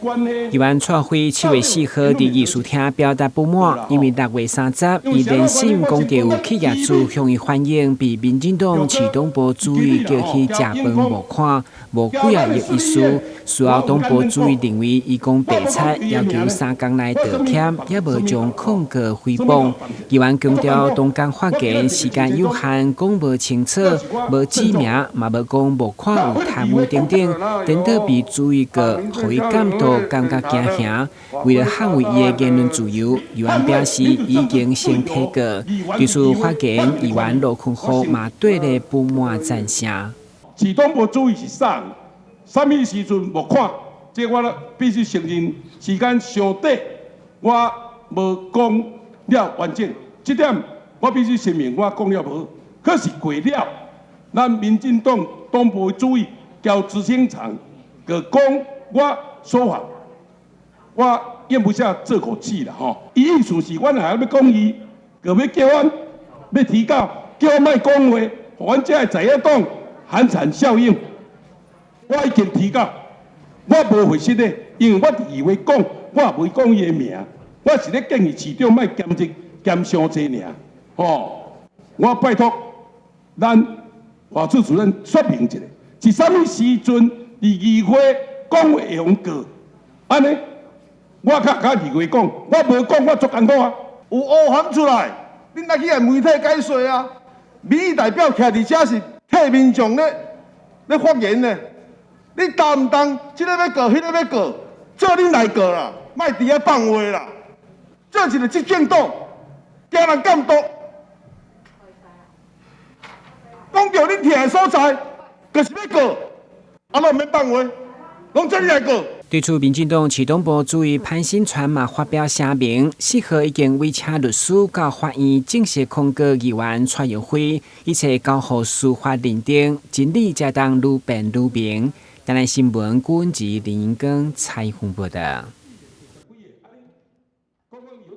議員蔡輝7月4號佇議事廳表達不滿，因為6月30，伊連審講著有企業主向伊反映，被民進黨市黨部主委叫去食飯募款，無幾仔億一事。事後黨部主委認為伊講白賊，要求3工內道歉，也無將控告誹謗。議員強調，當工發言時間有限，講無清楚，無指名，嘛無講募款有貪污等等，顛倒被主委告，予伊感到感覺驚嚇。為了捍衛伊的言論自由，議員表示已經先提告。對此發言，議員羅坤浩嘛對咧不滿讚聲。市黨部主委是啥？啥物時陣募款？這我必須承認，時間上短，我無講了完整。這點我必須聲明，我講了無。可是過了，咱民進黨黨部主委交執行長，閣講我說謊，我咽不下這口氣啦吼。伊意思是，阮若欲講伊，閣欲叫阮欲提告，叫阮莫講話，予阮這个在野黨寒蟬效應。我已經提告，我無回失的，因為我佇議會講，我也袂講伊的名，我是咧建議市長莫兼職兼傷濟爾，吼！我拜託咱華處主任說明一下，是啥物時陣佇議會講話會予告？按呢，我較敢議會講，我無講，我足艱苦啊！有烏函出來，恁愛去共媒體解說啊！民意代表徛佇遮是替民眾咧發言呢。你動毋動？這個欲告，彼個欲告，做恁來告啦，莫佇遐放話啦。做一個執政黨，驚人監督，講著恁徛的所在，就是欲告，啊，攏毋免放話，攏做恁來告。對此，民進黨市黨部主委潘新傳嘛發表聲明，4號已經委請律師到法院正式控告議員蔡耀輝，一切交予司法認定，真理才當愈辯愈明。台南新聞，郭文吉、林英庚採訪報道。